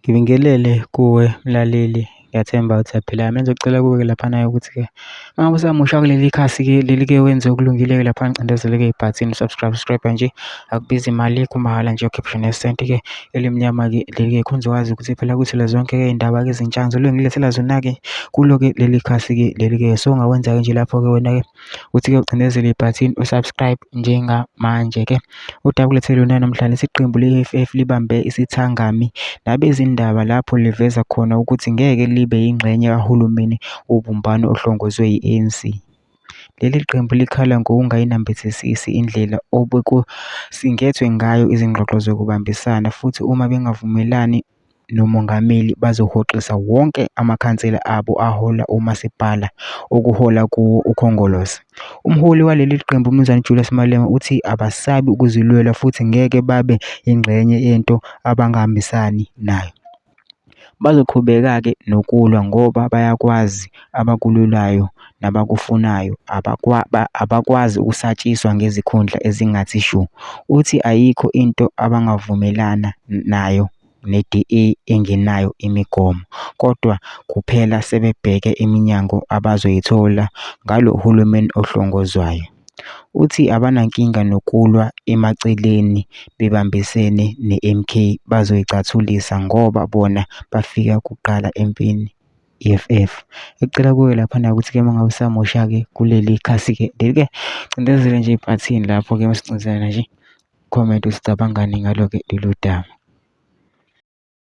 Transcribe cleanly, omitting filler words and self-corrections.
Ngibingelele kuwe mlaleli, ngiyathemba ukuthi uyaphila. Mina ngizocela kuwe-ke laphana-ke ukuthi-ke uma ngabe usamusha kuleli khasi-ke leli-ke wenze okulungile-ke laphana ucindezele-ke ibhathini subscribe, subscribe nje akubizi imali kumahhala nje ukhiphe nesenti-ke elimnyama-ke leli-ke khona uzokwazi ukuthi phela kuthole zonke-ke iy'ndaba-ke ezintsha ngizobe ngilethela zona-ke kulo-ke leli khasi-ke leli-ke. So ungakwenza-ke nje lapho-ke wena-ke uthi-ke ucindezele ibhathini u-subscribe njengamanje-ke. Udaba kulethele lona namhlanje iqembu le-EFF libambe isithangami nabezindaba lapho liveza khona ukuthi ngeke libe yingxenye kahulumeni wobumbano ohlongozwe yi-ANC. Leli qembu likhala ngokungayinambithisisi indlela obekusingathwe ngayo izingxoxo zokubambisana futhi uma bengavumelani nomongameli bazohoxisa wonke amakhansela abo ahola omasipala okuhola kuwo uKhongolose. Umholi waleli qembu uMnumzane Julius Malema uthi abasabi ukuzilwela futhi ngeke babe yingxenye yento abangahambisani nayo. Bazoqhubeka-ke nokulwa ngoba bayakwazi abakulwelayo nabakufunayo abakwazi ukusatshiswa ngezikhundla ezingathi shu. Uthi ayikho into abangavumelana nayo ne-DA engenayo imigomo, kodwa kuphela sebebheke iminyango abazoyithola ngalo hulumeni ohlongozwayo. Uthi abanankinga nokulwa emaceleni bebambisene ne-MK bazoyicathulisa ngoba bona bafika kuqala empini EFF. Ekucela kuwe laphana ukuthi-ke uma ngabe usamusha-ke kuleli khasi-ke leli-ke cindezele nje ibhathini lapho-ke masicindezela nje comment usicabangani ngalo-ke lolu daba.